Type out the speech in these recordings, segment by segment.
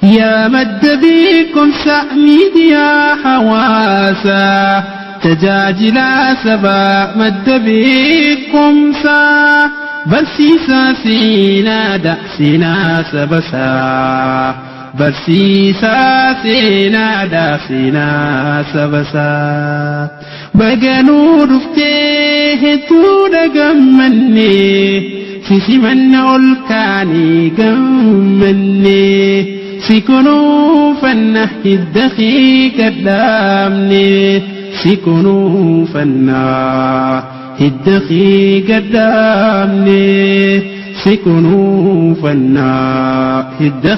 Yaa madda beekumsa miidiyaa hawaasaa, tajaajila sabaa madda beekumsaa, barsiisaa seenaadha seenaa sabasaa. Barsiisaa seenaadha seenaa sabasaa. Baganuu dhuftee hedduudha gammannee, sisimanna ol kaanii gammannee, si kunuunfanna hidda kee gadhaabne, si kunuunfanna hidda kee gadhaabne, si kunuunfanna hidda.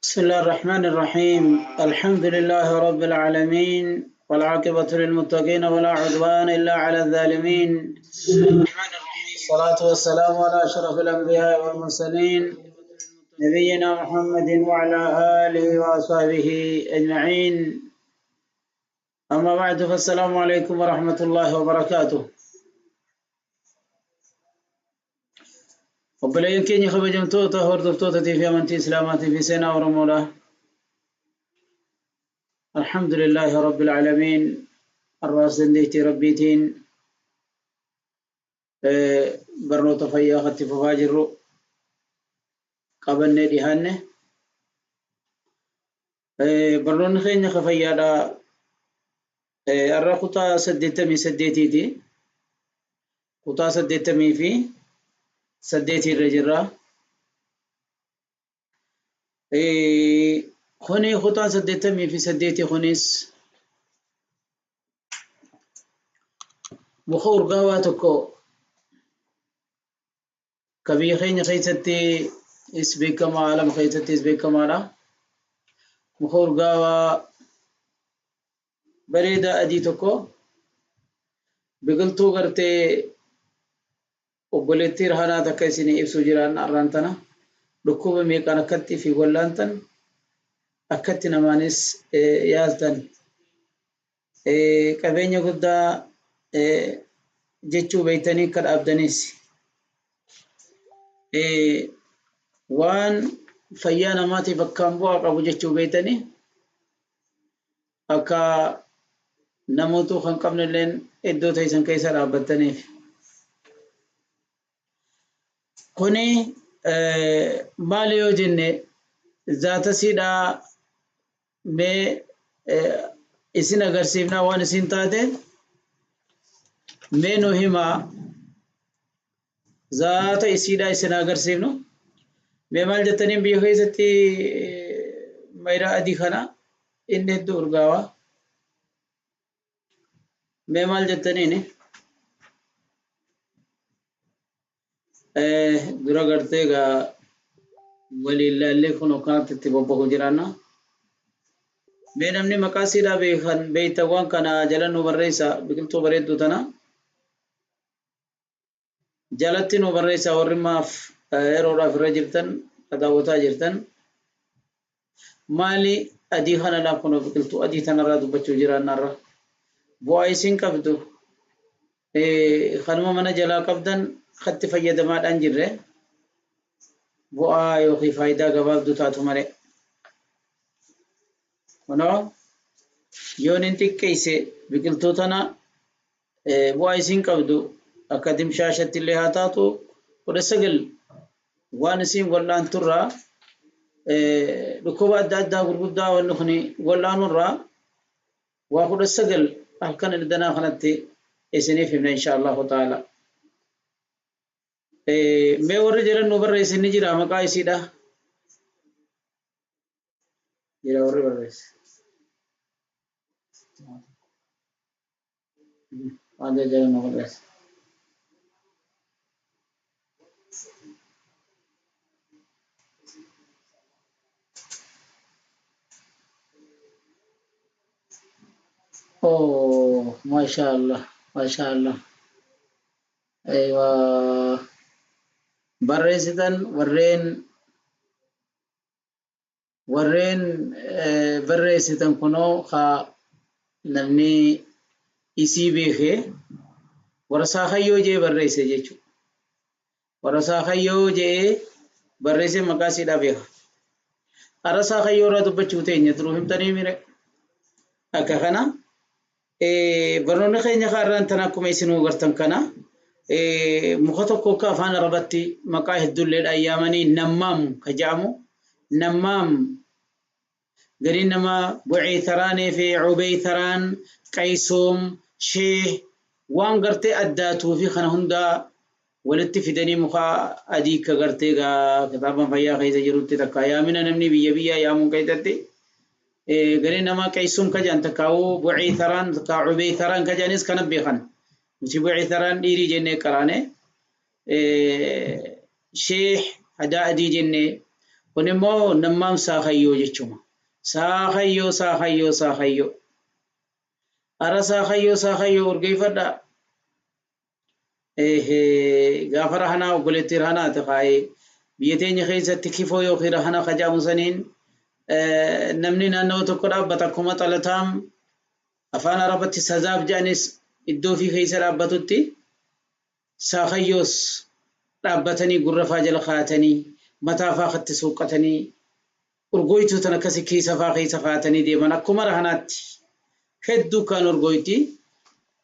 بسم الله الرحمن الرحيم. الحمد لله رب العالمين، والعاقبة للمتقين، ولا عدوان إلا على الظالمين. الصلاة والسلام على أشرف الأنبياء والمرسلين، نبينا محمد وعلى آله وأصحابه أجمعين. أما بعد، فالسلام عليكم ورحمة الله وبركاته. Obboleeyyan keenya kabajamtoota hordoftoota fi amantii Islaamaatii fi seenaa Oromoodha. Alhamdulillahi Rabbil Aalamiin. Arraas dandeettii Rabbiitiin barnoota fayyaa katti fufaa jirru qabannee dhihaanne. Barnoonni keenya ka fayyaadha. Har'a kutaa 88ti. Kutaa 88 irra jirra. Kuni kutaan 88 kunis muka urgaawaa tokko ka biyya keenya keessatti is beekamaa, alama keessattis beekamaadha. Muka urgaawaa bareedaa adii tokko, biqiltuu gartee obboleettii Rahanaa takka isinii ibsuu jiraan har'aan tana, dhukkuba meeqaan akkatti fi wallaantan, akkatti namaanis yaaltan, qabeenya guddaa jechuu beeytanii akka dhaabdanis, waan fayyaa namaatiif akkaan bu'aa qabu jechuu beeytanii, akka namoota kan qabnelleen iddoo teessan keessa dhaabbattaniif. Kuni maali yoo jenne, zaata siidhaa mee isin agarsiifnaa, waan isin taate mee nu himaa, zaata isiidhaa isin agarsiifnu. Mee maal jettaniin? Biyya keessatti mayraa adii kana inni hedduu urgaawaa. Mee maal jettaniini? Dura gartee egaa waliin laallee kun akkanatti itti bobbahu jiraanna. Mee namni maqaa siidhaa beekan beeytan waan kana jala nu barreessa, biqiltuu bareedduu tana. Jalatti nu barreessa, warri maaf yeroodhaaf irra jirtan, daawwataa jirtan. Maali adii kana laa kun biqiltuu adii tanarraa dubbachuu jiraannarra. Bu'aa isin qabdu kanuma mana jalaa qabdan katti fayyadamaadhaan jirre, bu'aa yookiin faayidaa gabaabduu taatu malee. Kunoo yoon hin xiqqeesse biqiltuu tana, bu'aa isin qabdu akka dimshaashatti illee haa taatu, 19 waan isin wal'aanturraa, dhukkuba adda addaa gurguddaa wanni kun wal'aanurraa waa 19 halkan ildanaa kanatti isiniif himna insha Allahu ta'ala. Mee warri jiran nu barreessin, ni jira maqaa isiidha. Jira warri barreesse. Waan jajjaban nu barreesse. Oh, maashaallah, maashaallah. Aywa, barreessitan warreen barreessitan kunoo ka namni isii beekee warra saakayyoo jee barreesse jechuudha. Warra saakayyoo jee barreesse maqaa isiidhaa beeka. Har'a saakayyoo irraa dubbachuu teenya turuu himtanii mire. Akka kana barnoonni keenya kaarraan tan akkuma isinuu gartan kana muka tokko akka afaan Arabatti maqaa hedduulleedhaan yaamanii nammaam ka jedhamu nammaam gariin nama buciitaraanii fi cubeytaraan qaysoom sheeh waan gartee addaatuu fi kana hundaa walitti fidanii muka adii ka gartee gaa kitaaban fayyaa keessa jirutti takka yaamina namni biyya biyyaa yaamuun keessatti gariin nama qaysoom ka jedhan takkaa'uu buciitaraan takkaa cubeytaraan ka jedhanis kana beekan nuti buciitaraan dhiirii jennee qaraane sheeh hadaa adii jennee kun immoo nammaam saakayyoo jechuma. Saakayyoo, saakayyoo, saakayyoo. Ara saakayyoo, saakayyoo urgeeffadhaa. Gaafa rahanaa obboleettii rahanaati kaa'ee biyya teenya keessatti kifoo yookiin rahana kajaamu saniin namni naannoo tokko dhaabbata akkuma xalataam afaan Arabatti sazaab jedhanis iddoo ofii keessa dhaabbatutti saakayyoos dhaabbatanii gurra faa jala kaa'atanii mataa faa katti suuqqatanii urgooytuu tan akkasi keessa faa keessa kaa'atanii deeman akkuma rahanaatti hedduu kan urgooyti.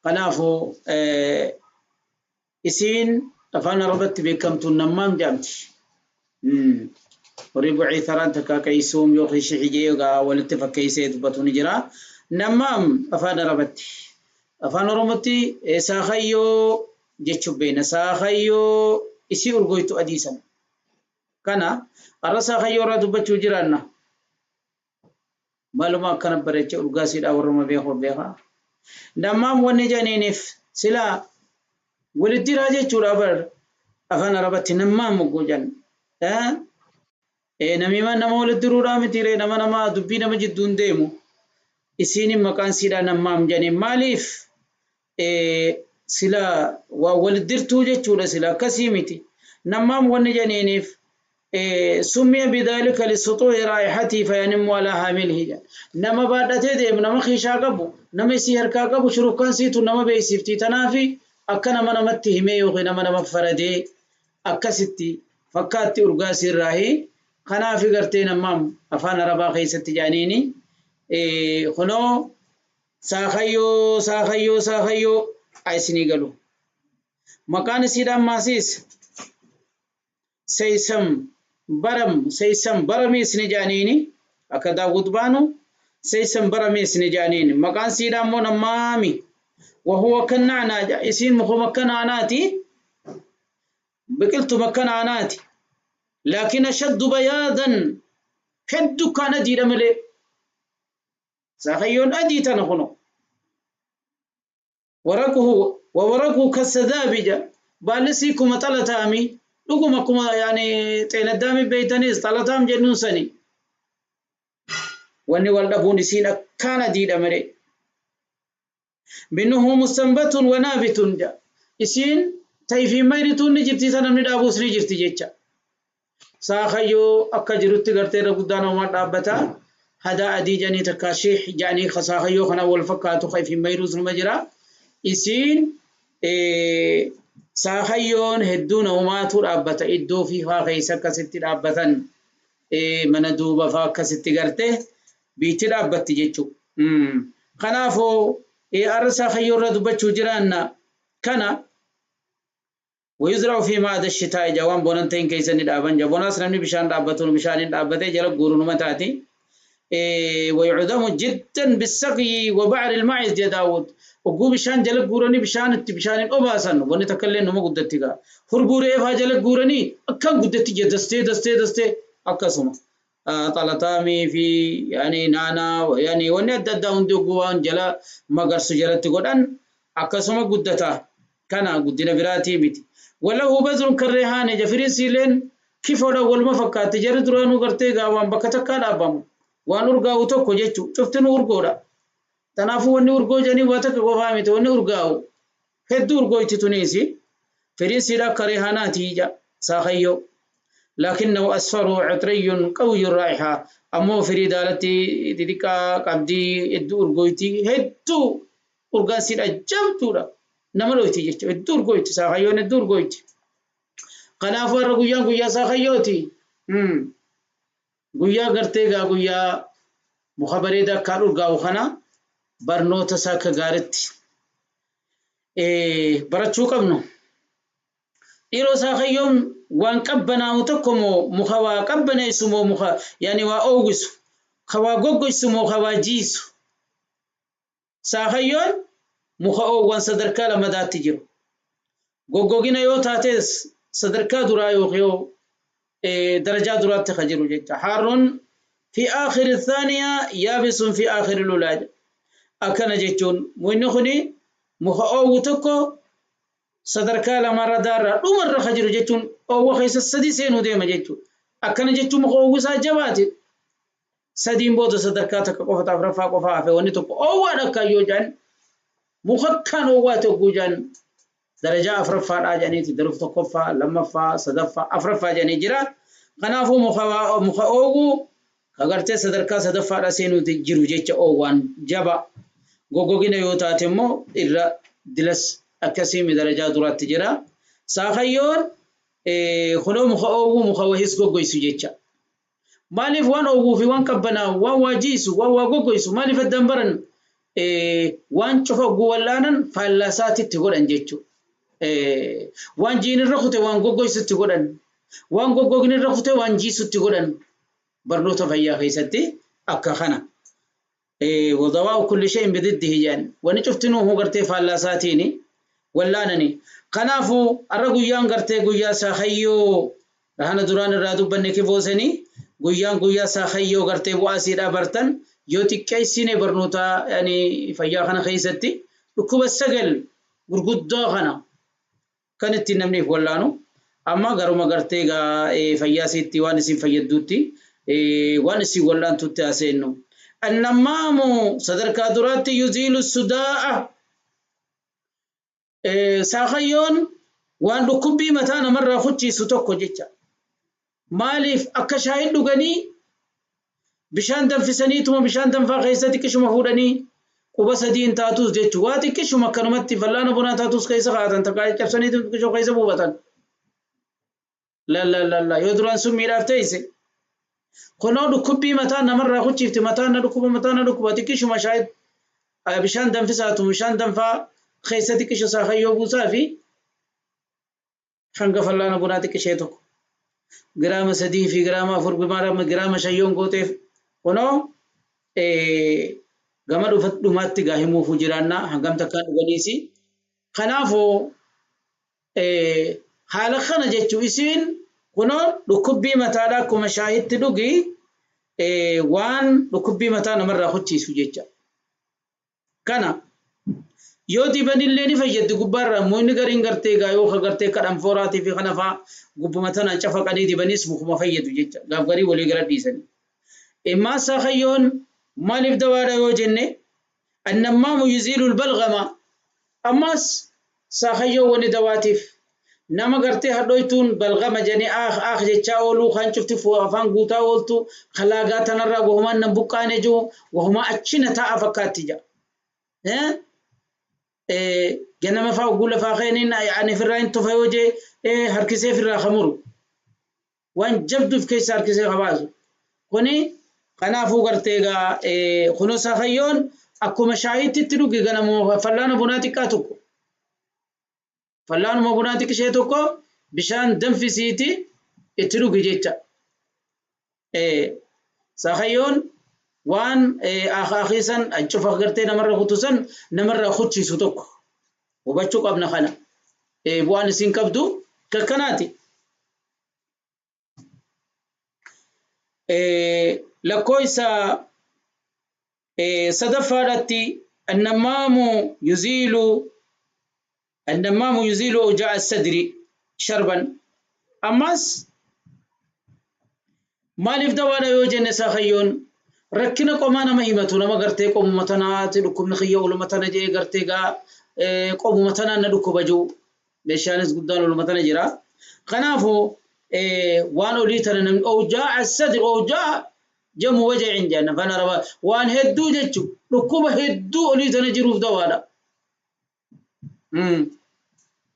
Kanaafuu isiin afaan Arabatti beekamtuun nammaam jedhamti. Warri buciitaraan takka qaysuum yookiin shixijee egaa walitti fakkeessee dubbatu ni jira. Nammaam afaan Arabatti. Afaan Oromootti saakayyoo jechuun beekna. Saakayyoo isii urgooytu adii sana. Kana har'a saakayyoo irraa dubbachuu jiraanna. Maaluma akkana bareechee urgaasiidhaa warruma beeku beekaa. Nammaam wanni jedhaniiniif silaa walitti jiraa jechuudha bar afaan Arabatti nammaam moggoo jedhan. Namiima nama walitti diruudhaa miti ree nama nama dubbii nama jidduun deemu. Isiin maqaan siidhaa nammaam jedhaniin maaliif sila waa walitti dirtuu jechuudha sila akkasii miti. Nammaam wanni jedhaniiniif summiya bidaalika lisuxuuhi raayihatii fayanimmu alaa haamilihi jedha. Nama baadhatee deemu nama kiishaa qabu nama isii harkaa qabu shurufkaan siitu nama beeksifti. Tanaafi akka nama namatti himee yookiin nama nama faradee akkasitti fakkaatti urgaa sirraahi. Kanaafi gartee nammaam afaan Arabaa keessatti jedhaniini kunoo saakayyoo, saakayyoo, saakayyoo isinii galu. Maqaan isiidhaan maasiis seysam baram seysam baramii isini jedhaniini akka daawwit baanu seysam baramii isini jedhaniini maqaan siidhaan immoo nammaami. Wahuwa kan naanaa isiin mukuma akka naanaati biqiltuma akka naanaati. Laakiin ashaddu bayaadan hedduu kaan adiidha malee saakayyoon adii tana kuno. Waraquhu wawaraquhu kasadaabija baalli kuma xalataami dhuguma akkuma yaani xeenaddaami beeytanis xalataam jennuun sani. Wanni wal dhabuun isiin akkaan adiidha malee. Minnuhu mustanbatun wanaabitun isiin tayfii mayrituun ni jirti isa namni dhaabuus ni jirti jecha. Saakayyoo akka jirutti gartee irra guddaa namaa dhaabbata. Hadaa adii jedhanii takka sheeh jedhanii saakayyoo kana wal fakkaatu kayfii mayruus numa jira. Isiin saakayyoon hedduu namumaatu dhaabbata iddoo fi faa keessa akkasitti dhaabbatan mana duuba faa akkasitti gartee biitti dhaabbatti jechuudha. Kanaafuu har'a saakayyoo irra dubbachuu jiraanna kana ويزرع في ماء الشتاء جوان بوننتين كيسن دابن جبوناس نمني بشان دابتون بشان دابته جل غورون متاتي ويعدم جدا بالسقي وبعر الماعز يا داود وقو بشان جل غورني بشان بشان اوباسن وني تكلن نمو قدتيغا هربوري فا جل غورني اكن قدتي دستي دستي دستي اكسما طلطامي في يعني نانا يعني وني اددا هندو غوان جلا مغرس جلت غدان اكسما قدتا كان قدنا براتي متي وله بذر كالريحان جفرين سيلين كيف ولا والمفكات جري درانو غرتي غاوان بكتكا دابم وان urgaa'u tokko jechuun cuftinuu urgoodha. Kanaafuu wanni urgoo jedhanii waa takka qofaa miti wanni urgaa'u hedduu urgooyti tuniisi. Firiin siidha akka reehaanaati jedha saakayyoo. لكنه أصفر عطري قوي الرائحة. أمو فري دالتي تلك قبدي إدو أرغويتي هدو أرغاسي أجبتو نمرويتي جيتش إدو أرغويتي ساخيون إدو أرغويتي. قنافو الرغويان قويا ساخيوتي قويا قرتيغا قويا مخبري دا كار أرغاو خنا برنوتا ساكا غارتي براتشو قبنو. Yeroo saakayyoon waan qabbanaa'u tokko moo muka waa qabbaneessu moo muka yaani waa oowwisu ka waa goggoysu moo ka waa jiisu. Saakayyoon muka oowwan sadarkaa lamadaatti jiru. Goggogina yoo taates sadarkaa duraa yookiin darajaa duraatti ka jiru jecha. Haarroon fi aakhiri thaaniya yaabisun fi aakhiri lulaa. Akkana jechuun mukni kuni muka oowwu tokko sadarkaa lamarra daarraa dhumarra ka jiru jechuun oowwa keessa sadii seenuu deema jechuudha. Akkana jechuun muka oowwisaa jabaate sadiin booda sadarkaa takka qofa afuraffaa qofa hafe wanni tokko oowwaadha akka yoo jedhan muka akkaan oowwaate hogguu jedhan darajaa afuraffaadhaa jedhaniiti daruuf tokkoffaa lammaffaa sadaffaa afuraffaa jedhanii jira. Kanaafuu muka oowwuu agartee sadarkaa sadaffaadhaa seenuuti jiru jecha oowwaan jaba. Goggogina yoo taate immoo irra dilas akkasiin darajaa duraatti jira. Saakayyoon kunoo muka oowwuu muka wahiis goggoysu jecha. Maaliif waan oowwuu fi waan qabbanaa'u waan waa jiisu waan waa goggoysu maaliif addaan baran waan cufa ogguu wallaanan faallasaatitti godhan jechuudha. Waan jiinirra kute waan goggoysutti godhan waan goggognirra kute waan jiisutti godhan barnoota fayyaa keessatti akka kana. Wadawaa'u kulli shay'in bididdihi jedhan wanni cuftinuu gartee faallasaatiini. Wallaanani kanaafuu har'a guyyaan gartee guyyaa saakayyoo rahana duraan irraa dubbanne kifoosanii guyyaan guyyaa saakayyoo gartee bu'aa siidhaa bartan yoo xiqqeessine barnoota yani fayyaa kana keessatti dhukkuba 9 gurguddaa kana kan ittiin namniif wallaanu amma garuma gartee fayyaa siitti waan isin fayyadduutti waan isin wallaantutti haaseennu. Annammaamu sadarkaa duraatti yuziilu sudaa'a. Saakayyoon waan dhukkubbii mataa namarraa kuchiisu tokko jecha. Maaliif akka shaayiin dhuganii bishaan danfisaniituma bishaan danfaa keessa xiqqishuma fuudhanii quba sadiin taatus jechuudha. Waa xiqqishuma akkanumatti fal'aana bunaa taatus keessa kaa'atan takka caccabsanii xiqqishuma keessa buufatan. La la la la yoo duraan sun miidhaaf teesse. Kunoo dhukkubbii mataa namarraa kuchiifti mataa na dhukkuba mataa na dhukkuba xiqqishuma shaayii bishaan danfisaatu bishaan danfaa keessa xiqqisha saakayyoo buusaa fi hanga fal'aana bunaa xiqqishee tokko giraama 3 fi giraama 4 giraama 5 yoon gooteef kunoo gama dhumaatti gaa himuufuu jiraannaa hangam takkaan dhuganiisi. Kanaafuu haala kana jechuu isiin kunoo dhukkubbii mataadhaa akkuma shaayitti dhugi waan dhukkubbii mataa namarraa kuchiisu jecha. Kana yoo dibanillee ni fayyaddi gubbaarraa immoo inni gariin gartee gaa yoo gartee kadhan fooraatii fi kana fa'aa gubbuma tanaan cafaqanii dibanis mukuma fayyadu jecha gaaf garii walii gara dhiisanii. Immaa saakayyoon maaliif dawaadha yoo jenne annammaamu yuziilu albalgama ammas saakayyoo wani dawaatiif nama gartee hadhoytuun balgama jedhanii aah aah jechaa ooluu kan cufti afaan guutaa ooltu kalaagaa tanarraa wahumaan nan buqqaane jiru wahumaa achina taa'a fakkaatti jedha. Ganama fa'aa ogguu lafaa ka'aniin ani firraa hin tufa yoo jee harkisee firraa kamuru waan jabduuf keessa harkisee kabaasu. Kuni kanaafuu gartee egaa kunoo saakayyoon akkuma shaayiitti dhugi ganama fal'aana bunaa xiqqaa tokko. Fal'aanuma bunaa xiqqishee tokko bishaan danfisiiti itti dhugi jecha. Saakayyoon waan akaakiisan cufa gartee namarra kutusan namarra kuchiisu tokko hubachuu qabna kana. Bu'aan isin qabdu kakkanaati. Lakkoofsa sadaffaadhaatti annamaamu yuziilu awjaa'a sadri sharban. Ammas maaliif dawaadha yoo jenne saakayyoon Rakkina qomaa nama himatu nama gartee qomuma tanaati dhukkubni kiyya oluma tana jee gartee gaa qomuma tanaan na dhukkuba jiru. Meeshaanis guddaan oluma tana jira. Kanaafuu waan olii tana namni awjaa'a sadri awjaa'a jamu waja'in jedhan afaan arabaa waan hedduu jechuun dhukkuba hedduu olii tana jiruuf dawaadha.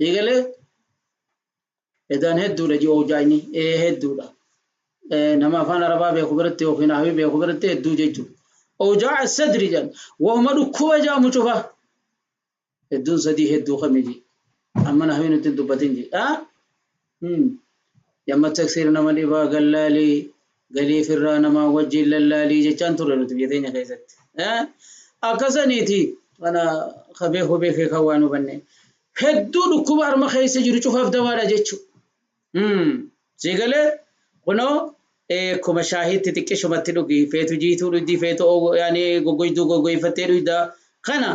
Eegalee edaan hedduudha jiru awjaa'ini hedduudha. Nama afaan arabaa beeku biratti yookiin ahbii beeku biratti hedduu jechuudha. Awjaa'a sadri jedhan wahuma dhukkuba jedhamu cufa hedduun sadii hedduu kamiji amma nahbii nutti hin dubbatin jedha. Yamma taksiir nama dhibaa gallaalii galii firraa namaa wajjin lallaalii jechaan turre nuti biyya teenya keessatti. Akkasaniiti kana ka beeku beekee kan waan hubanne. Hedduu dhukkuba harma keessa jiru cufaaf dawaadha jechuudha. Siigalee kunoo akkuma shaahiitti xiqqishumatti dhugi feetu jiituu dhugdi feetu yaani goggoyduu goggoyfattee dhugda kana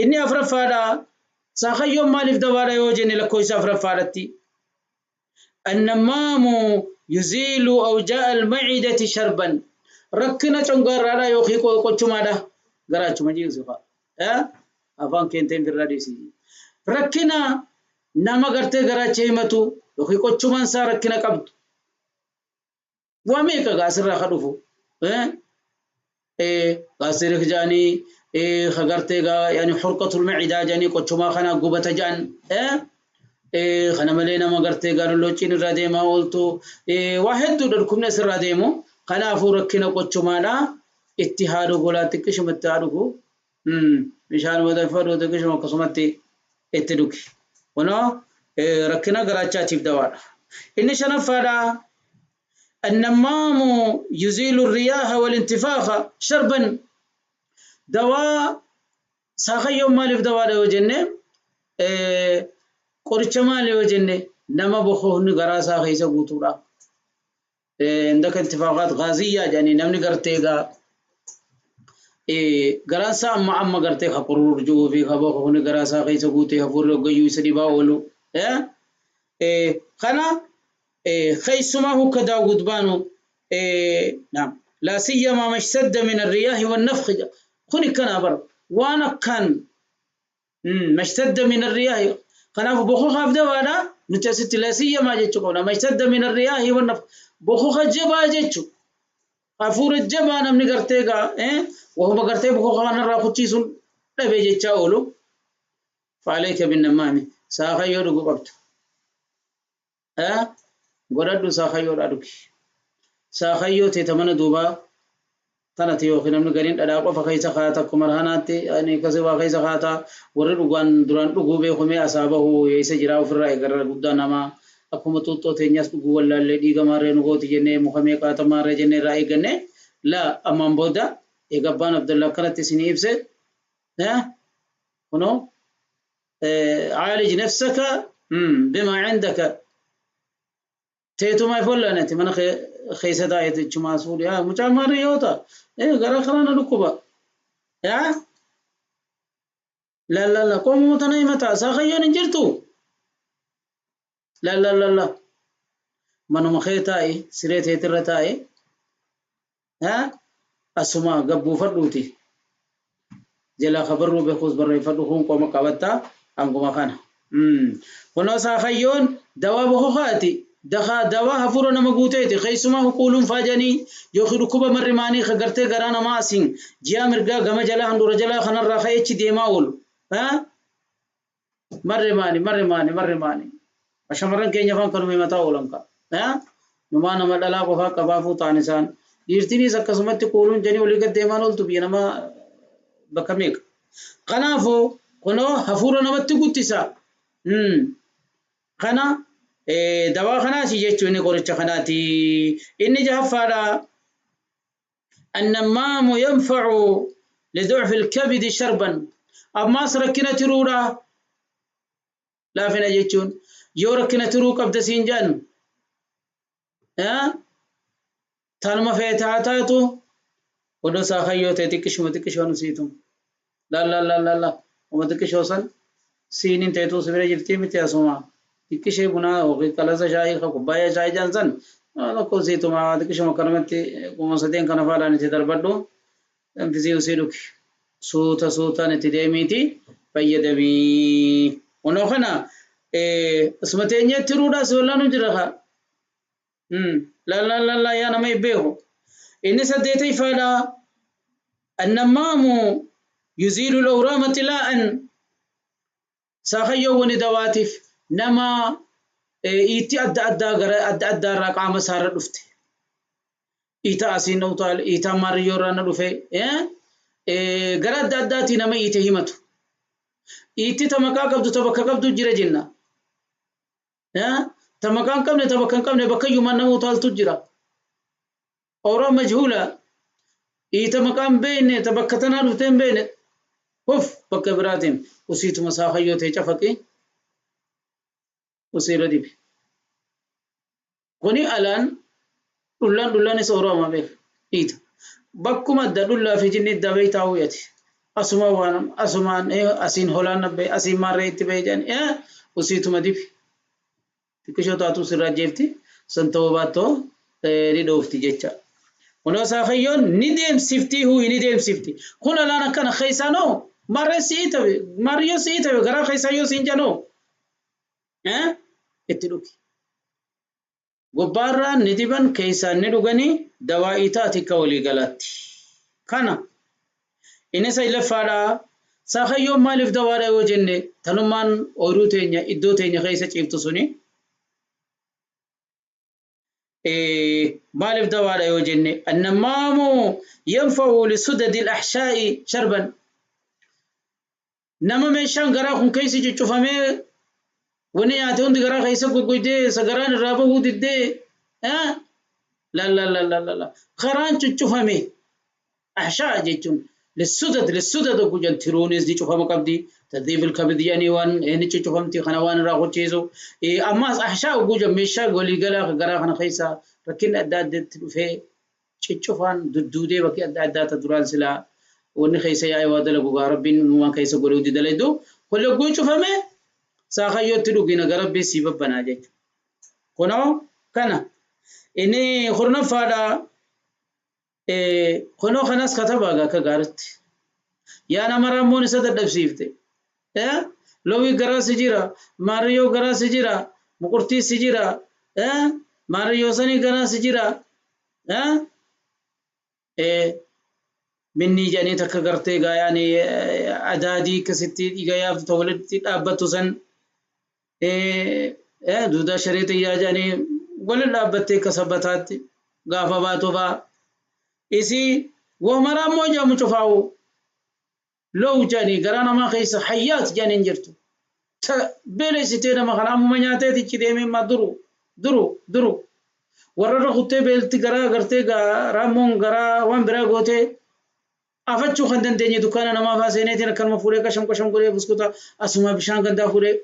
inni afuraffaadha. Saakayyoon maaliif dawaadha yoo jenne lakkoofsa afuraffaadhatti. النمام يزيل أوجاع المعدة شربا ركنا چونغارادا يوخي قوچمادا غراچما جيسوفا افان كنتين في الراديسي ركنا نما غرتي غراچه همتو يوخي قوچمان سا ركنا قبض واميكا غاسر خدوفو غاسر جاني خغرتي غا يعني حرقة المعدة جاني قوچما خنا غوبتا جان kana malee nama gartee gaarollochiin irraa deemaa ooltu waa hedduudha dhukkubni asirraa deemu. Kanaafuu rakkina qochumaadha. Itti haa dhugu laa xiqqishumatti haa dhugu. Bishaan madaffadhu xiqqishuma akkasumatti itti dhugi. Kunoo rakkina garaachaatiif dawaadha. Inni shanaffaadha. النمام يزيل الرياح والانتفاخ شربا دواء ساخيوم مالف دواء yoo jenne qoricha maali yoo jenne nama bokoonni garaa isaa keessa guutuudha. Indaka intifaaqaat gaaziyyaa jedhanii namni gartee gaa garaan isaa amma amma gartee ka quruur jiru fi ka bokoonni garaa isaa keessa guutee hafuurri hoggayyuu isa dhibaa oolu. Kana keessumaa hukka daawwit baanu laa siyyamaa mashtadda min arriyaahi wannafkhi kuni kana bara waan akkaan mashtadda min arriyaahi kanaaf bokokaaf dawaadha nuti asitti laa siyyamaa jechuu qabna mashtadda min arriyaahi wannafkhi bokoka jabaa jechuu hafuura jabaa namni gartee gaa wahuma gartee bokoka kanarraa kuchiisuun dhabee jechaa oolu faaleyka binnamaami saakayyoo dhuguu qabdu godhadhu saakayyoodha dhugi saakayyoo teeta mana duubaa tanati yookiin namni gariin dhadhaa qofa keessa kaata akkuma raanaatti ani akkasii waa keessa kaata warri dhugaan duraan dhuguu beekumee asaa bahu eessa jira ofirraa eegarra guddaa namaa akkuma xuuxxoo teenyas dhuguu wallaallee dhiiga maarree nu gooti jennee muka meeqaata maarree jennee irraa eegganne laa ammaan booda eega abbaan Abdullah akkanatti isinii ibse kunoo عالج نفسك بما عندك teetuma ifollanati mana keessa taa'eeti jechumaa suudhi haa mucaan maarree yoo ta'a gara kanaana dhukkuba yaa la la la qomoo tana himata saakayyoon hin jirtu la la la la manuma kee taa'i siree teetirra taa'i haa asuma gabbuufadhuuti jala kabarruu beekuus barreeffadhu kun qoma qabattaa hanguma kana kunoo saakayyoon dawaa bokokaati dakaa dawaa hafuura nama guuteeti keessumaa huquuluun faajanii yookiin dhukkuba marrimaanii ka gartee garaa namaa asiin ji'a mirgaa gama jalaa handhuura jalaa kanarraa ka'eechi deemaa oolu marrimaani marrimaani marrimaani shamarran keenya afaan kanuma himataa oolan ka numaa nama dhalaa qofaa qabaafuu ta'an isaan dhiirtinis akkasumatti quuluun jedhanii olii gad deemaan ooltu biyya nama bakka meeqa kanaafuu kunoo hafuura namatti guddisa kana dawaa kanaati jechuun inni qoricha kanaati inni jahaffaadha annamaamu yanfacu liducfi ilkabidi sharban ammaas rakkina tiruudha laafina jechuun yoo rakkina tiruu qabda siin jedhan tanuma feete haa taatu odoo saakayyoo ta'e xiqqishuma xiqqishoo nu siitu la la la la la uma xiqqishoo san siiniin ta'etu si bira jirtii miti asuma xiqqishee bunaa yookiin qalasa shaayii ka kubbaayyaa shaayii jedhan san Tokko usiituma xiqqishuma akkanumatti 3000 kana faadhaan itti darbadhu. Danfisii usii dhugi. Suuta suutaan itti deemiiti fayyadamii. Kunoo kana asuma teenyee tiruudhaas wallaanu jira kaa. Lallaa lallaa yaa nama hin beeku. Inni saddeetayfaadha. Annammaamu yuziilu al-awraama xilaa'an. Saakayyoo wani dawaatiif nama iitti adda addaa gara adda addaa irraa qaama isaarra dhufte. Iita asiin na utaale, iitaa maariyyoo irraa na dhufe, gara adda addaatii nama iite himatu. Iitti ta maqaa qabdu ta bakka qabdu jira jenna. Ta maqaa hin qabne ta bakka hin qabne bakka iyyumaan nama utaaltu jira. Awraa majhuula iita maqaa hin beekne ta bakka tanaa dhuftee hin beekne huf bakka biraatiin usiituma saakayyoo ta'e cafaqi usiirra dibi. Kuni alaan dhullaan dhullaanis awraama beeka iita. Bakkuma adda dhullaa fi jinni iddaa beektaa huuyati. Asuma waan asumaan asiin holaan nabbee asiin maarree itti ba'e jedhani usiituma dibi. Xiqqishoo taatu sirraa jeefti san ta'uu baattoo ni dhoofti jecha. Kunoo saafayyoon ni deemsifti huuyi ni deemsifti. Kun alaan akkana keessaa noo maarree si'ii tabe maarriyyoo si'ii tabe garaa keessaa yoo siin janoo itti dhugi. Gubbaarraan ni diban keessaan ni dhuganii dawaa itaati akka walii galaatti. Kana inni saglaffaadha. Saakayyoon maaliif dawaadha yoo jenne tanummaan ooyiruu teenya iddoo teenya keessa ciiftu suni maaliif dawaadha yoo jenne annammaamu yanfa'u lisudadi al-ahshaa'i sharban. Nama meeshaan garaa kun keessi cuccufamee wanni nyaate hundi garaa keessa goggoydee isa garaan irraa bahuu diddee la la la la la karaan cuccufame ahshaa jechuun lissudad lissudad oggu jedhan tiruunis ni cufama qabdi tadhiif ilkabid jedhanii waan ni cuccufamti kana waan irraa qochiisu ammaas ahshaa oggu jedhan meeshaa waliigalaa garaa kana keessa rakkinni adda addaatti dhufee cuccufaan dudduudee bakki adda addaa ta duraan silaa wanni keessa yaa'ee waa dalagu gaa rabbiin waan keessa godhe hundi dalaydu kun yogguu cufame saakayyootti dhugina gara rabbii sii babbanaa jechuudha. Kunoo kana inni kurnaffaadha. Kunoo kanas katabaa gaa akka gaaritti. Yaa nama raammoon isa dadhabsiifte. Lowii garaa si jira, maariyyoo garaa si jira, muqurtii si jira, maariyyoo sanii garaa si jira. Minnii jedhanii takka gartee gaa yaani adaadii akkasitti dhiiga yaaftu ta walitti dhaabbattu san duudaa sharee xiyyaa jedhanii walitti dhaabbattee akka sabbataatti gaafa baatu faa isii wahuma raammoo jedhamu cufaa'u low jedhanii garaa namaa keessa hayyaat jedhanii hin jirtu. Ta beelessitee nama kana ammuma nyaatee tichi deemee ma duru duru duru warra irra kuttee beelti garaa gartee raammoon garaa waan biraa gootee afachuu kan dandeenye dukkaana namaa faa seeneetiin akkanuma fuudhee qasham qasham godhee buskuta asuma bishaan gandaa fuudhee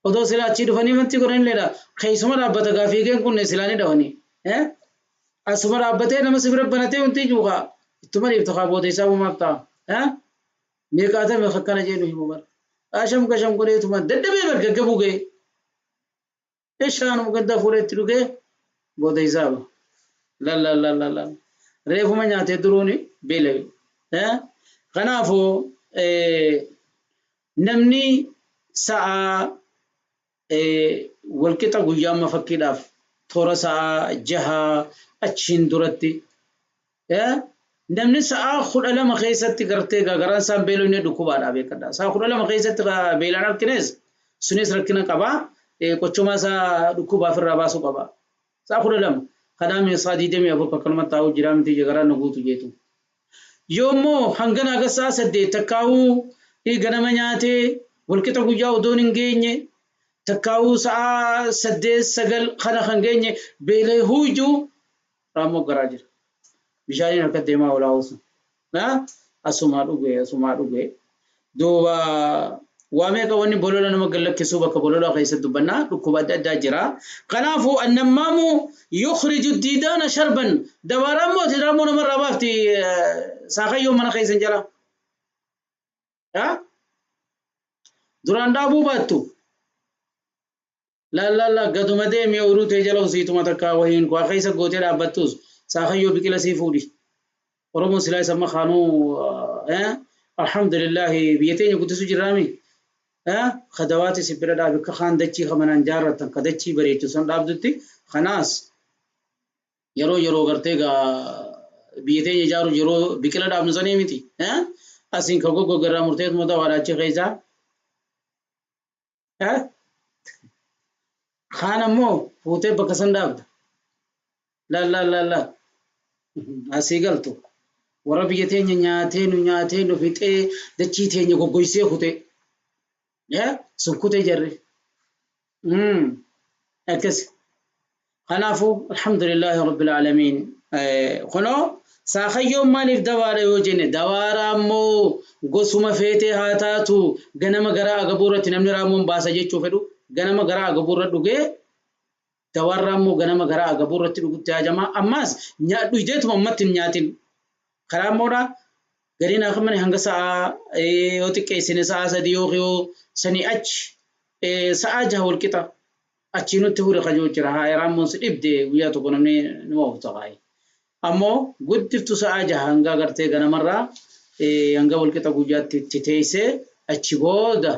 odoo silaa achii dhufanii wanti godhanilleedha keessuma dhaabbata gaa fiigeen kun silaa ni dhawanii asuma dhaabbatee nama si bira banatee wanti juukaa ittuma dhiiftu kaa booda isaa uumaaf ta'a meeqaatame akkana jedhu himu bara qasham qasham godheetuma dadhabee bar gaggabuu ga'e bishaanuma gandaa fuudhee itti dhugee booda isaa ba la la la la la reefuma nyaatee duruuni beela'e kanaafuu namni sa'aa walqixa guyyaa amma fakkiidhaaf toora sa'aa jaha achiin duratti namni sa'aa 12 keessatti gartee garaan isaan beelofne dhukkubaadha beekadha. Sa'aa 12 keessatti beelaan harkines sunis rakkina qaba. Qochomaa isaa dhukkubaaf irraa baasuu qaba. Sa'aa 12 kanaaf sa'aa 24 akkanuma taa'uu jira miti garaan nu guutu jeetu. Yoommoo hangana haga sa'aa 8 takkaa'uu ganama nyaatee walqixa guyyaa odoon hin geenye takkaa'uu sa'aa 8 9 kana kan geenye beelee huujuu raammoo garaa jira. Bishaaniin harka deemaa oolaa oolsu. Asumaa dhugee asumaa dhugee. Duuba waa meeqa wanni bolola nama gallakkisuu bakka bololaa keessatti dubbannaa dhukkuba adda addaa jira. Kanaafuu annammaamu yukhriju diidaana sharban dawaa raammooti raammoo namarraa baafti saakayyoo mana keessan jala. Duraan dhaabuu baattu La la la gaduma deemi ooyiruu tee jala usiituma takkaa wahiin waa keessa gootee dhaabbattus saakayyoo biqila sii fuudhi. Oromoon silaa isa amma kaanuu alhamdulillahi biyya teenya guddisu jirraami. Kadawaati si bira dhaabi akka kaan dachii kamanaan jaarratan ka dachii bareechu san dhaabdutti kanaas yeroo yeroo gartee gaa biyya teenya ijaaru yeroo biqila dhaabnu sanii miti. Asiin ka goggoge irraa murteetuma dawaadha achi keessaa. Kaan ammoo fuutee bakka san dhaabda. La la la la asii galtu. Warra biyya teenya nyaatee nu nyaatee nu fixee dachii teenya goggoysee kutee. Sun kutee jarri. Akkas. Kanaafuu alhamdulillahi rabbil aalamiin. Kunoo saakayyoon maaliif dawaadha yoo jenne dawaa raammoo gosuma feetee haa taatu ganama garaa agabuu irratti namni raammoon baasa jechuu fedhu ganama garaa agabuu irra dhugee dawaan raammoo ganama garaa agabuu irratti dhugutti hajamaa ammaas dhugdeetuma ammatti hin nyaatin karaa immoodha gariin hakamani hanga sa'aa yoo xiqqeessine sa'aa sadii yoo sanii achi sa'aa jaha wal qixa achii nutti hure kajoo jira haa raammoon si dhibde guyyaa tokko namni nima obsa kaa'e. Ammoo guddiftu sa'aa jaha hanga gartee ganamarraa hanga wal qixa guyyaatti itti teessee achi booda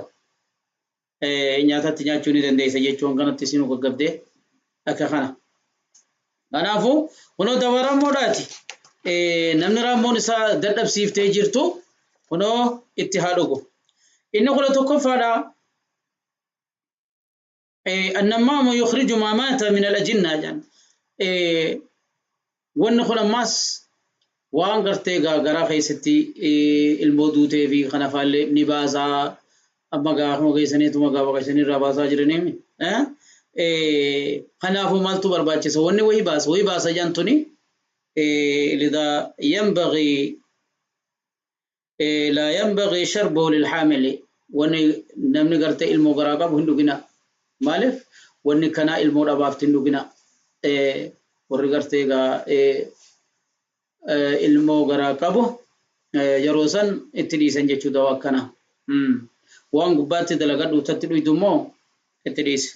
nyaatatti nyaachuu ni dandeessa jechuun kanatti isinuu gaggabdee akka kana. Kanaafuu kunoo dawaa raammoodhaati. Namni raammoon isaa dadhabsiiftee jirtu kunoo itti haa dhugu. Inni kudha tokkoffaadha. Annamaamu yukhriju maa maata min al-ajinnaa jedhan. Wanni kun ammaas waan gartee garaa keessatti ilmoo duutee fi kana faallee ni baasaa. Amma gaafuma keessaniituma gaafa keessanii irraa baasaa jiranii. Kanaafuu maaltu barbaachisa? Wanni wayii baasa. Wayii baasa jedhan tuni لذا ينبغي لا ينبغي شربه للحامل wanni namni gartee ilmoo garaa qabu hin dhugina. Maaliif wanni kanaa ilmoo dhabaaf hin dhugina. Warri gartee egaa ilmoo garaa qabu yeroo san itti dhiisan jechuu dawaa akkana. Waan gubbaatti dalagadhu tatti dhuydu immoo itti dhiisi.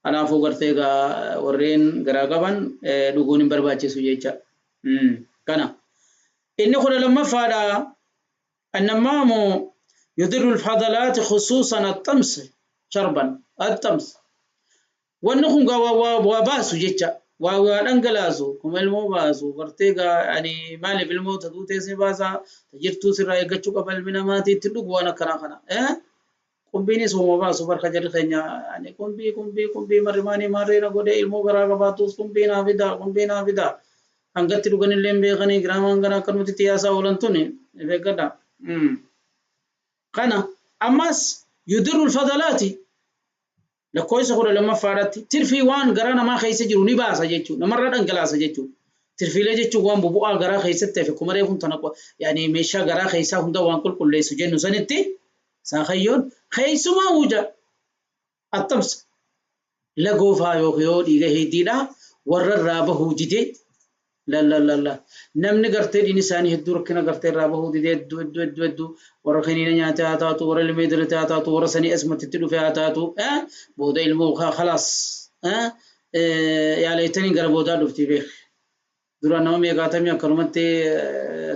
Kanaafuu gartee egaa warreen garaa qaban dhuguun hin barbaachisu jecha. Kana. Inni kudha lammaffaadha. Annamaamu يدر الفضلات خصوصا الطمس شربا الطمس wanni kun waa baasu jecha waa waa dhangalaasu kuma ilmoo baasu gartee gaa yani maaliif ilmoo ta duutee si baasaa ta jirtuu sirraa eeggachuu qaba ilmi namaatii itti dhugu waan akkanaa kana qumbiinis hooma baasu barka jarri keenya yani qumbii qumbii qumbii marrimaanii maarree na godhee ilmoo garaa qabaatus qumbii naa fidaa qumbii naa fidaa hangatti dhuganillee hin beekanii giraamaan gara akkanumatti itti yaasaa oolan tuni of eeggadha. Kana ammas yudirru alfadalaati lakkoofsa kudha lammaffaadhaatti tirfii waan garaa namaa keessa jiru ni baasa jechuudha. Namarraa dhangalaasa jechuudha. Tirfiilee jechuun waan bubu'aa garaa keessatti hafe kuma reefuun tana yaani meeshaa garaa keessaa hunda waan qulqulleessu jennu sanitti saakayyoon keessumaa wuja attamsa lagoofaa yookiin yoo dhiiga hiddiidhaa warra irraa bahuu didee la la la la namni gartee dhiin isaanii hedduu rakkina gartee irraa bahuu didee hedduu hedduu hedduu hedduu warra kiniina nyaatee haa taatu warra limee dirate haa taatu warra sanii asmatitti dhufe haa taatu booda ilmoo khalaas yaaleettanii gara boodaa dhufti beek dura nama meeqaatamii akkanumatti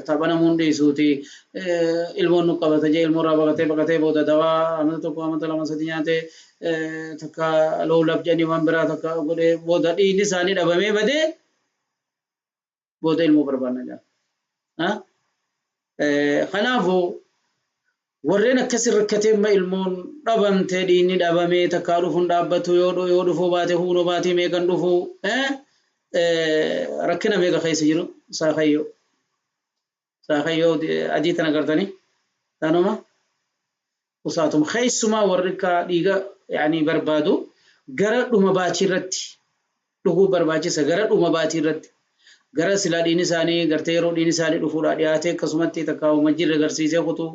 tapha namuun dhiisuuti ilmoon nu qabata jee ilmoo irraa baqatee baqatee booda dawaa amata tokko amata lama sadi nyaatee takka loolaaf jedhanii waan biraa takka godhee booda dhiinni isaanii dhabamee badee booda ilmoo barbaanna jedha. Kanaafuu warreen akkasi rakkatee amma ilmoon dhabamtee dhiinni dhabamee takkaa dhufuun dhaabbatu yoo dhufuu baate huunoo baatee meeqan dhufuu rakkina meeqa keessa jiru saakayyoo. Saakayyoo adii tana gartanii tanuma usaatum keessumaa warri akka dhiiga yaani barbaadu gara dhuma baatii irratti dhuguu barbaachisa gara dhuma baatii irratti. Gara silaa dhiin isaanii gartee yeroo dhiin isaanii dhufuudhaa dhiyaatee akkasumatti takka uuma jirre agarsiisee kutuu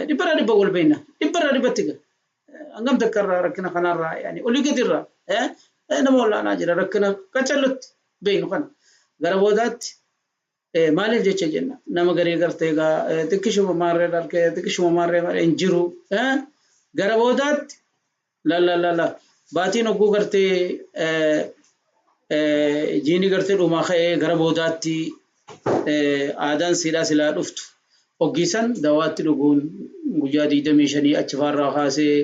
dhibbarraa dhibba wal beekna dhibbarraa dhibbatti gara hangam takka irraa rakkina kanarraa yaani olii gadi irraa nama olaanaa jira rakkina qacallutti beeknu kana gara boodaatti maaliif jecha jenna nama garii gartee egaa xiqqishuma maarree dhalkee xiqqishuma maarree malee hin jiru gara boodaatti la la la la Baatiin hogguu gartee jiini gartee dhumaa ka'ee gara boodaatti aadaan siidhaa silaa dhuftu. Hoggiisan dawaatti dhuguun guyyaa 25 achi faarraa kaasee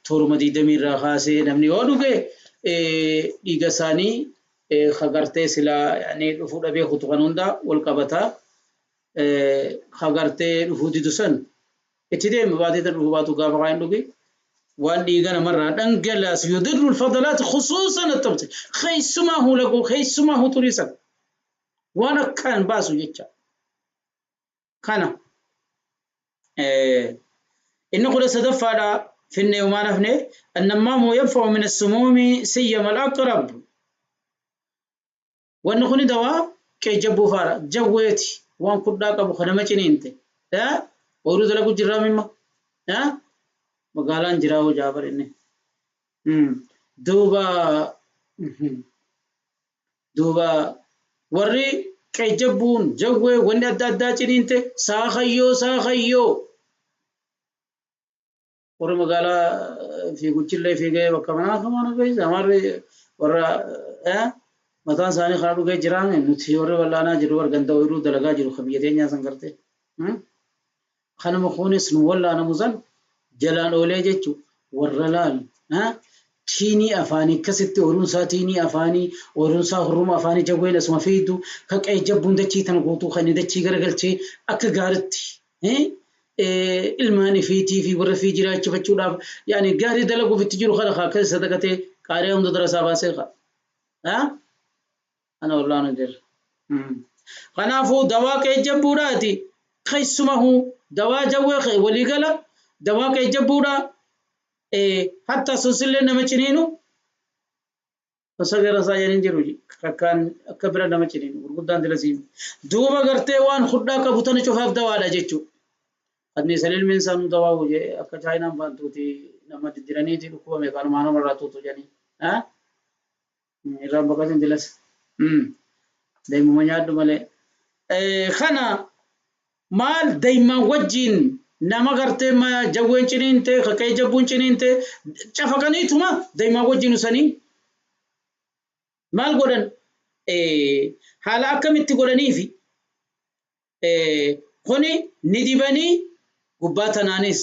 tooruma 20 irraa kaasee namni yoo dhuge dhiiga isaanii kagartee silaa dhufuu dhabee kutu kan hunda wal qabata. Kagartee dhufuu didu san itti deema baatee tan dhufuu baatu gaafa kaan dhuge waan dhiiga namarraa dhangalaasu yudirru alfadalaati khusuusan attabte keessumaa hulaquu keessumaa huturisan waan akkaan baasu jecha. Kana inni kudha sadaffaadha finne yomaan hafne annammaamu yanfa'u min assumuumi siyyama alaqrab. Wanni kuni dawaa qeejjabbuu faara jawweeti waan kudhaa qabu kanama ciniinte ooyiruu dalagu jirraa mimma magaalaan jiraa hoo jaabar inni duuba duuba warri qeejjabbuun jawwee wanni adda addaa ciniinte saakayyoo saakayyoo warri magaalaa fiiguchillee fiigee bakka manaa kamaana keessa amarri warra mataan isaanii kana dhugee jiraan nuti warri wallaanaa jiru warra ganda ooyiruu dalagaa jiru kan biyya teenyaa san gartee kanuma kunis nu wallaanamu san jalaan oolee jechuun warra laal tiinii afaanii akkasitti ooyiruun isaa tiinii afaanii ooyiruun isaa hurruma afaanii jawween asuma fiidu kan qeejjabbuun dachii tana guutuu kan dachii garagalchee akka gaaritti ilmaan ifiitii fi warra fi jiraachifachuudhaaf yaani gaarii dalaguuf itti jiru kana akkasi sadaqatee qaarii hunda darasaa baasee qa ana wallaana jira. Kanaafuu dawaa qeejjabbuudhaati keessumahu dawaa jawwee waliigala dawaa qeejjabbuudhaa hatta sunsillee nama ciniinu osoo gara isaa jedhin jiru akkaan akka bira nama ciniinu gurguddaan dilasiin duuba gartee waan hudhaa qabu tana cufaaf dawaadha jechuudha. Anniisan ilmi isaanii dawaa hojii akka chaayinaan baantuuti nama diddiraniiti dhukkubame kanumaa namarraa tuutu jedhanii. Irraan baqatin dilas. Daa'imuma nyaadhu malee. Kana maal daa'imman wajjin nama gartee jawween ciniinte kakee jabbuun ciniinte cafaqaniituma daa'imman wajjin usanii maal godhan haala akkamitti godhaniifi kuni ni dibanii gubbaa tanaanis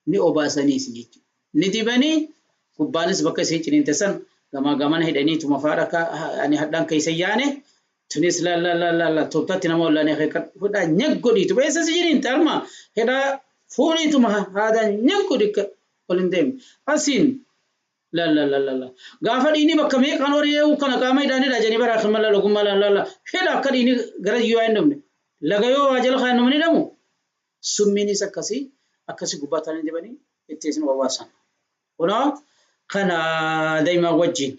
ni obaasaniis jechuudha. Ni dibanii gubbaanis bakka isii ciniinte san gamaa gamana hidhaniituma faadha ani hadhaan keessa yaane tunis la la la la la tooftaatti nama wallaanee hidhaa nyag godhiitu eessa si ciniinte arma hidhaa fuudhiituma haadhaan nyag godhi ol hin deemne asiin la la la la la gaafa dhiini bakka meeqaan horii eeguu kana qaama hidhaanidha jedhanii bara akkan mala logummaa la la la hidha akka dhiini gara yoo hin dhumne laga yoo waa jala kaan namni dhamu summiinis akkasii akkasii gubbaa taanii dibanii itti isin wawwaasan. Kunoo kana daa'ima wajjin.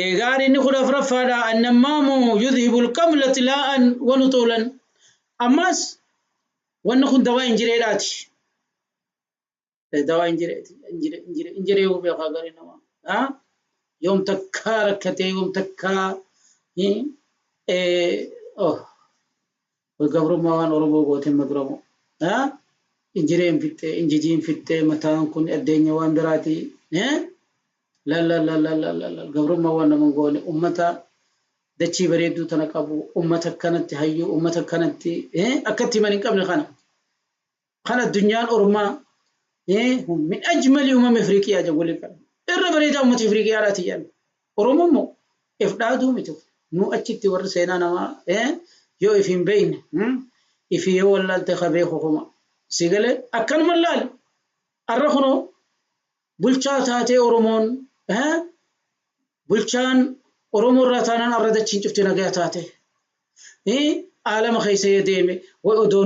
Egaan inni kudha afuraffaadha annammaamu yudhibu alqamla tilaa'an wa nuxuulan. Ammas wanni kun dawaa injireedhaati. Dawaa injireeti. Injiree beekaa garii namaa. Yoom takkaa rakkatee yoom takkaa gabrummaa waan Oromoo gooteen maduramu. Injireen fixxee injijiin fixxee mataan kun addeenya waan biraati. La la la la la la gabrummaa waan nama goone ummata dachii bareedduu tana qabu ummata akkanatti hayyuu ummata akkanatti akkatti himan hin qabne kana. Kana addunyaan ormaa min ajmali umama Afriiqiyaa jedhu waliin qaba. Irra bareedaa ummata Afriiqiyaadhaati jedhan. Oromoo immoo if dhaaduu miti. Nu achitti warri seenaa namaa yoo if hin beekne if yoo wallaalte qabee hukuma. Si galee akkanuma laale arra kunoo bulchaa taatee Oromoon bulchaan Oromoo irraa taanaan arra dachiin cufte nagaa taate. Aalama keessa yoo deeme way odoo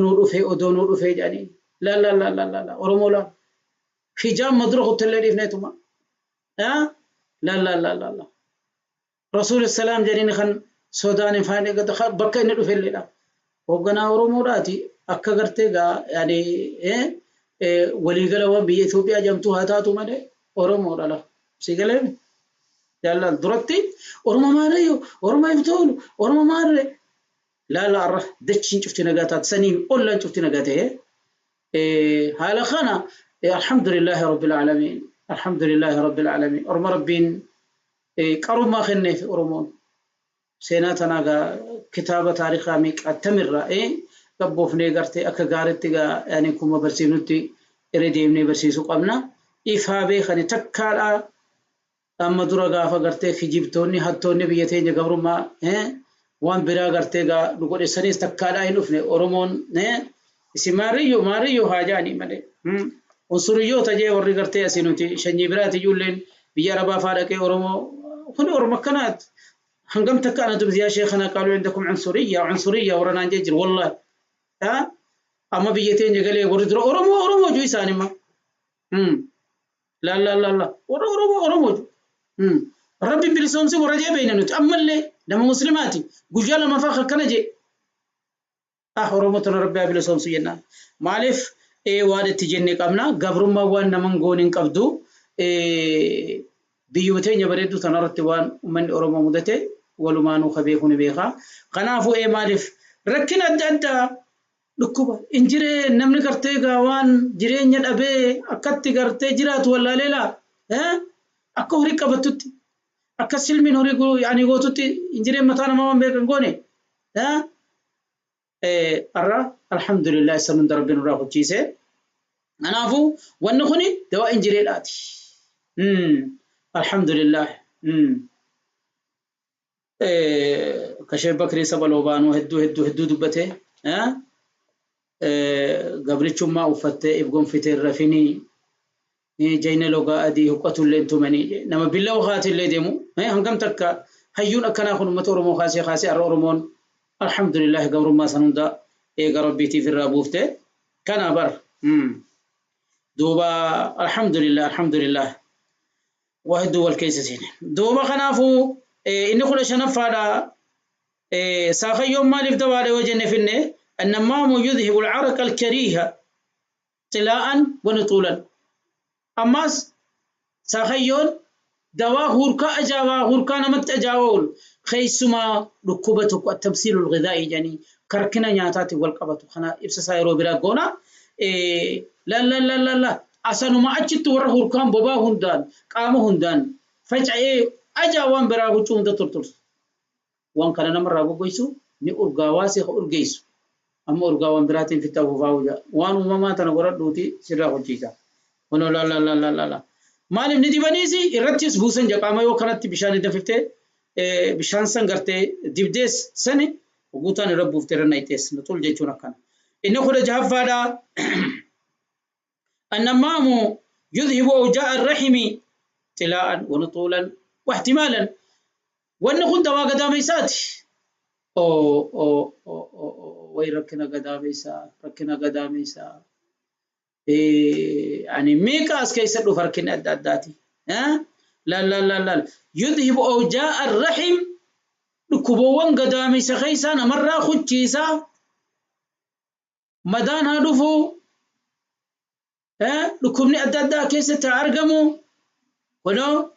nuu dhufee jedhanii la la la la la Oromoo laal. Hijaan madura kuttallee dhiifneetuma. La la la la la. Rasuul salaam jedhanii kan sodaan hin faane bakka inni dhufelleedha. Hoogganaa Oromoodhaati akka gartee gaa yaani waliigala waan biyya Itoophiyaa jedhamtu haa taatu malee Oromoodha lafa. Si galee jaalala duratti Oromoo maarreeyyoo Oromoo if tolu Oromoo maarree laala arra dachiin cufti nagaa taate saniin ollaan cufti nagaa ta'ee haala kana alhamdulillahi rabbil aalamiin alhamdulillahi rabbil aalamiin Oromoo rabbiin Qarummaa kenneef Oromoon. Seenaa tanaa gaa kitaaba taarikaa meeqaatamirraa gabboofnee gartee akka gaariitti gaa yaani kuma barsiifnutti irra deemnee barsiisuu qabna. Ifaa beekani takkaadhaa amma dura gaafa gartee kijibtoonni hattoonni biyya teenya gabrummaa waan biraa gartee gaa nu godhessanis takkaadhaa hin dhufne Oromoon isin maariyyoo maariyyoo haa jedhanii malee. Unsuriyyoota jee warri gartee asii nuti sanyii biraati ijoolleen biyya Arabaa faa dhaqee Oromoo kun Oromoo akkanaati. Hangam takka ana dubbi yaa sheekana qaaluu indakum unsuriyya unsuriyya warra naan jee jiru wallahi. Amma biyya teenya galee warri dura Oromoo Oromoo juu isaanimma. La la la la warra Oromoo Oromoo juu. Rabbiin bilisoomsi warra jee beeyna nuti ammallee nama muslimaati guyyaa lamaffaa akkana jee. Ah Oromoo tana Rabbi haa bilisoomsu jennaan. Maaliif waan itti jenne qabna gabrummaa waan naman goone hin qabdu biyyuma teenya bareedduu tanarratti waan uummanni Oromoo mudate walumaanuu ka beeku ni beeka. Kanaafuu maaliif rakkina adda addaa dhukkuba injiree namni gartee gaa waan jireenya dhabee akkatti gartee jiraatu wallaalee laa akka horii qabattutti akka silmiin horii yaani gootutti injireen mataa namaa waan beekan goone har'a alhamdulillah isa hunda rabbiin nurraa kuchiise. Kanaafuu wanni kuni dawaa injireedhaati. Alhamdulillah. Kashee Bakrii saba loobaanuu hedduu hedduu hedduu dubbate. Gabrichummaa uffattee if gonfitee rafinii jayna logaa adii huqqatullee tumanii nama billa wakaatillee deemu hangam takka hayyuun akkanaa kun uummata Oromoo kaasee kaasee har'a Oromoon alhamdulillah gabrummaa san hunda eega rabbiitiif irraa buufte kana bar duuba alhamdulillah alhamdulillah waa hedduu wal keessa seene duuba kanaafuu inni 15ffaadha saakayyoon maaliif dawaadha yoo jenne finne النمام يذهب العرق الكريه طلاء ونطولا أماس ساخيون دواء هوركا أجاوا هوركا نمت أجاول خيسما ركوبتك التمثيل الغذائي يعني كركنا نياتاتي والقبط خنا إبسا سايرو برا غونا لا لا لا لا لا أسانو ما أجت ور هوركان بابا هندان قام هندان فجأة أجاوان برا هوچون دترتر وان كان نمر راغو غويسو ني أرغاواسي أرغيسو أما أرغاوان براتين في التوفاوجا وان وما تنغرد دوتي سرا هوچيسا ونو لا لا لا لا لا لا maaliif ni dibaniisi irrattis buusan jaqaama yoo kanatti bishaan danfiftee bishaan san gartee dibdees sani guutaan irra buuftee irra nayitees nuxul jechuun akkana. Inni 16ffaadha. Annamaamu yudhibu awjaa'a arrahimi tilaa'an wa nuxuulan wa ihtimaalan. Wanni kun dawaa gadaameessaati. Way rakkina gadaameessaa rakkina gadaameessaa. يعني ميكا أسكيس الفرق الداتي لا لا لا لا يذهب أوجاع الرحم ركبوان قدامي سخيسا نمرة خدشيسا مدان هدفو ركبني أدادا كيسة تعرقمو ونو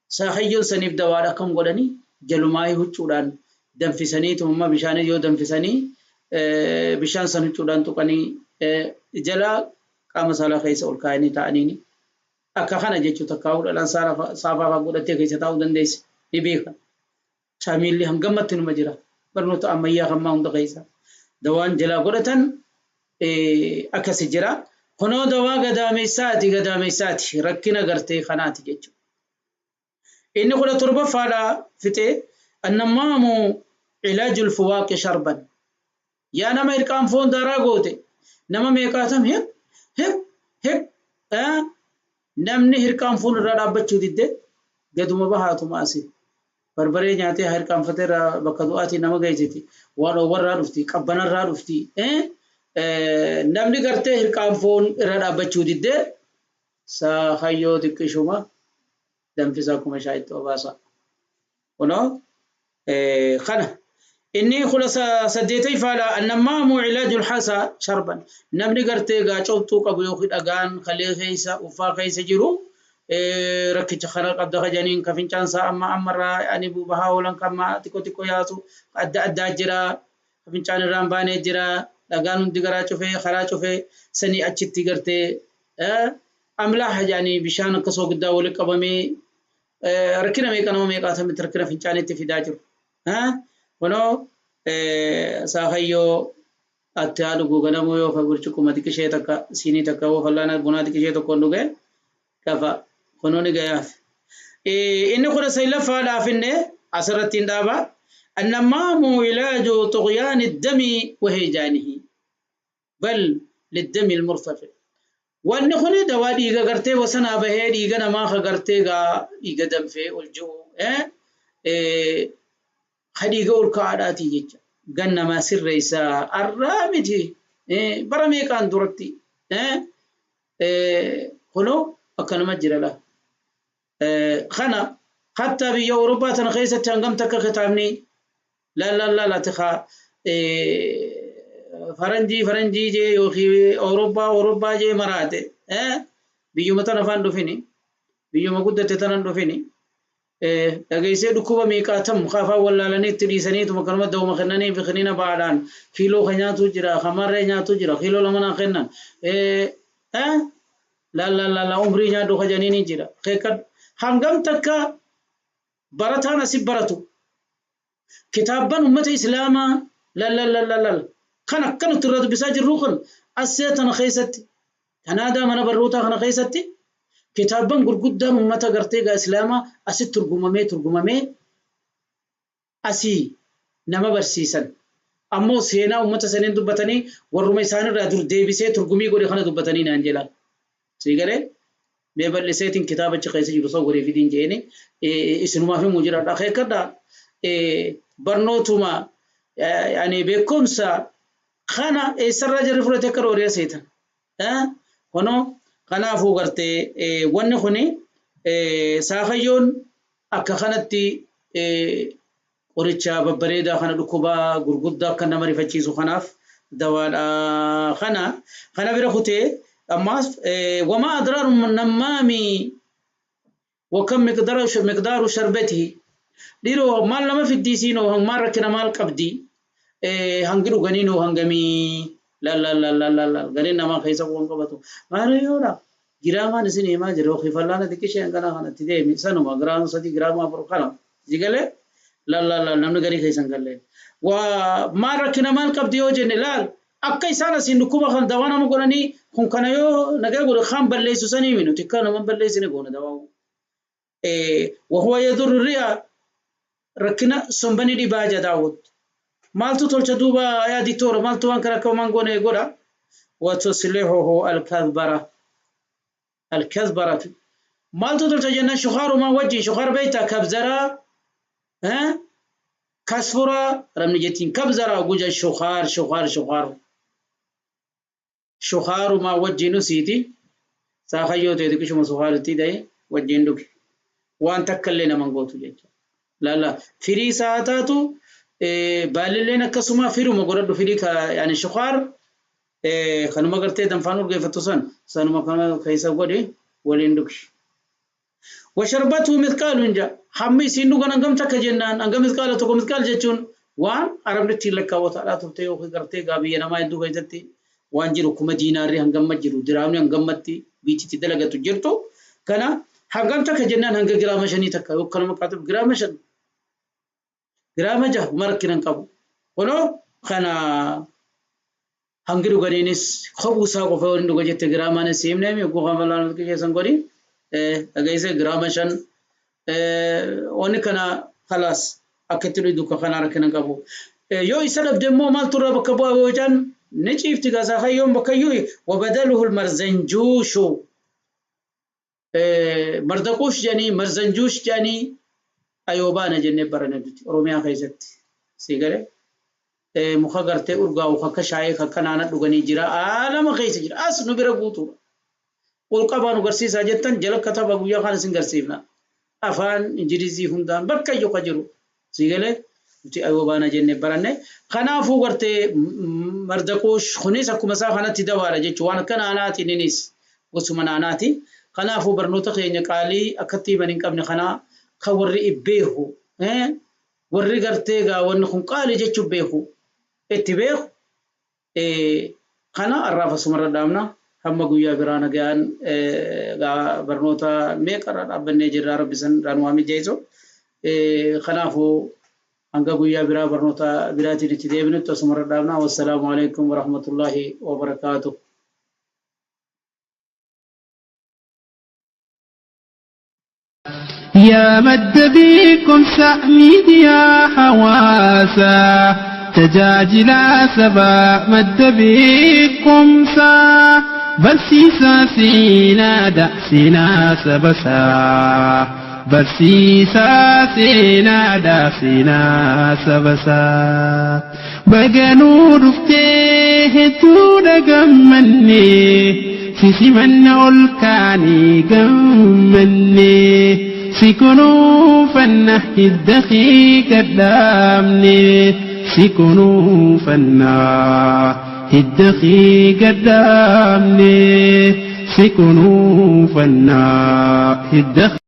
ساخيون سنيف دوارا كم قولني جلوماي هجوران دنفسني ثم بشاني يو دنفسني بشان سنجوران تقني جلا qaama saalaa keessa ol kaa'anii taa'aniini akka kana jechuu takkaa'uu dhalaan saafaa fa'aa godhattee keessa taa'uu dandeesse ni beeka. Saamiilli hangammatti numa jira barnoota ammayyaa hammaa hunda keessa dawaan jalaa godhatan akkasi jira. Kunoo dawaa gadaameessaati gadaameessaati rakkina gartee kanaati jechuudha. Inni 17ffaadha fixee annamaamu cilaajul fuwaaqi sharban yaa nama hirqaan foon daaraa goote nama meeqaatam hip hip hip namni hirqaan foon irraa dhaabbachuu didde gaduma bahaatuma asii barbaree nyaatee hirqaanfatee irraa bakka du'aatii nama geessiti waan oowwarraa dhufti qabbanarraa dhufti namni gartee hirqaan foon irraa dhaabbachuu didde saahayyoo xiqqishuma danfisaa kuma shaayitti obaasa kunoo kana inni 18ffaadha annamaamu cilaajul hasaa sharban namni gartee gaa cobxuu qabu yookiin dhagaan kalee keessa uffaa keessa jiru rakkicha kana qabda kajaniin ka fincaan isaa amma ammarraa ani bahaa oolan kan xiqqoo xiqqoo yaasu adda addaa jira ka fincaan irraan baanee jira dhagaan hundi garaa cufee karaa cufee sanii achitti gartee amlaaha jedhanii bishaan akka soogiddaa walitti qabamee Rakkina meeqa nama meeqaatamitti rakkina fincaanitti fidaa jiru. Kunoo saafayyoo atti haa dhugu ganamuu yoo burcuqquma xiqqishee takka siinii takka yoo fallaana bunaa xiqqishee tokkoon dhuge kafa kunoo ni gayaaf. Inni 19ffaadhaaf inni asirratti hin dhaaba. النمام علاج طغيان الدم وهيجانه بل للدم المرتفع. Wanni kun dawaa dhiiga gartee bosanaa bahee dhiiga namaa ka gartee gaa dhiiga danfee ol jiru ka dhiiga ol ka'aadhaati jecha. Gan namaa sirreessaa arraa miti bara meeqaan duratti kunoo akkanuma jira laa. Kana hatta biyya Awurooppaa tana keessatti hangam takka kitaabni la la la la tika faranjii jee yookiin Awurooppaa jee maraate biyyuma tana afaan dhufini biyyuma guddate tanan dhufini dhageessee dhukkuba meeqaatam afaan wallaalanii itti dhiisaniituma kanuma dawuma kennanii fi kennina baadhaan kiiloo kan nyaatu jira kamarree nyaatu jira kiiloo lama naa kennan la la la la umrii nyaadhu kajanii jira hangam takka barataan asi baratu kitaabban ummata islaamaa la la la la la kan akkanatti irra dubbisaa jirru kun asee tana keessatti Kanaadaa mana barnootaa kana keessatti kitaabban gurguddaan ummata gartee gaa islaamaa asitti turgumamee asii nama barsiisan ammoo seenaa ummata saniin dubbatanii warruma isaanirraa dur deebisee turgumii godhe kana dubbatanii naan jedha. Sii galee mee bal'iseetiin kitaabichi keessa jiru sun godhee fidiin jeeni isinumaaf himuu jiraadha. Akeekkadha barnootuma yaani beekumsa kana eessarraa jarri fudhate akka dhooriyaa seetan. Kunoo kanaafuu gartee wanni kuni saafayyoon akka kanatti qoricha babbareedaa kana dhukkubaa gurguddaa akka nama rifachiisu kanaaf dawaadha. Kana bira kutee ammaas wamaa adraaru nammaami wakam miqdaaru sharbatihi dhiiroo maal nama fiddiisiinoo maal rakkina maal qabdi hangi dhuganiinoo hangamii la la la la la la gariin namaa keessa waan qabatu maaliyoodha giraamaan isin himaa jira yookiin fallaana xiqqishee hangana kanatti deemi sanuma giraama 3 giraama 4 kana jigalee la la la namni garii keessa hin galle waa maal rakkina maal qabdi yoo jenne laal akka isaan asiin dhukkuba kan dawaa nama godhanii kun kana yoo nagaa godhe kan balleessu sanii minu xiqqaa nama balleessine goona dawaa wahuwa yadurru ri'a rakkina sombani dhibaa jedha daawwat maaltu tolcha duuba yaa diktoora maaltu waan kana akka waan goone godha watuslihuhu alkazbara maaltu tolcha jennaan shukaarumaa wajjin shukaar beektaa kabzaraa kasfura ramni jettiin kabzaraa guja shukaar shukaar shukaar shukaarumaa wajjin usiiti saafayyoo ta'e xiqqishuma sukaaritti ta'e wajjin dhuge waan takka illee naman gootu jecha lalla firii isaa taatu baalilleen akkasuma firuma godhadhu firii yaani shukaar kanuma gartee danfaan urgeeffattu san sanuma kana keessa godhi waliin dhugi. Washarbatu mithqaalun ja hammi isiin dhugan hangam takka jennaan hangam mithqaala tokko mithqaal jechuun waan arabni ittiin lakkaawwataadhaa turte yookiin gartee gaa biyya namaa hedduu keessatti waan jiru kuma diinaarri hangamma jiru diraamni hangammatti biichitti dalagatu jirtu kana hangam takka jennaan hanga giraama 5 takka yookaan nama qaatu giraama 5 giraama 6 markinan qabu kunoo kana hangi dhuganiinis kophuu isaa qofa waliin dhuga jette giraamaanis himneemi gogaa malaan keessan godhi dhageesse giraama 5 wanni kana khalaas akka itti dhugu kana rakkinan qabu yoo isa dhabde immoo maaltu irraa bakka bu'aa yoo jedhan ni ciifti gaasaa hayyoon bakka iyyuu wabadaluhu almarzanjuushu mardaquush jedhanii marzanjuush jedhanii ayoobaana jennee barane nuti Oromiyaa keessatti sii galee muka gartee urgaa'u akka shaayii akka naana dhuganii jira aalama keessa jira as nu bira guutuudha. Ol qabaa nu garsiisaa jettan jala kataba guyyaa kana isin garsiifna. Afaan Ingilizii hundaan bakka iyyuu ka jiru sii galee nuti ayoobaana jennee baranne. Kanaafuu gartee mardaquush kunis akkuma isaa kanatti dawaadha jechuudha waan akka naanaati innis gosuma naanaati. Kanaafuu barnoota keenya qaalii akkatti himan hin qabne kanaa kan warri beeku warri gartee gaa wanni kun qaalii jechuun beeku itti beeku kana arraafa sumarra dhaabna. Hamma guyyaa biraa nagaan barnoota meeqarra dhaabbannee jirra, rabbi san irraan waa mijeessu. Kanaafuu hanga guyyaa biraa barnoota biraatiin itti deebinutti asumarra dhaabna. Wassalaamu alaikum warahmatullaahi wabarakaatuh. يا مد بكم سأميد يا حواسا تجاجلا سبا مد بكم سا برسيسا سينا دأسنا سبسا برسيسا سينا دأسنا سبسا بقنور فتيه تودقمني سيسمن أولكاني قمني سكنوا فنه الدخي قدامني سكنوا فنه الدخي قدامني سكنوا فنه الدخي.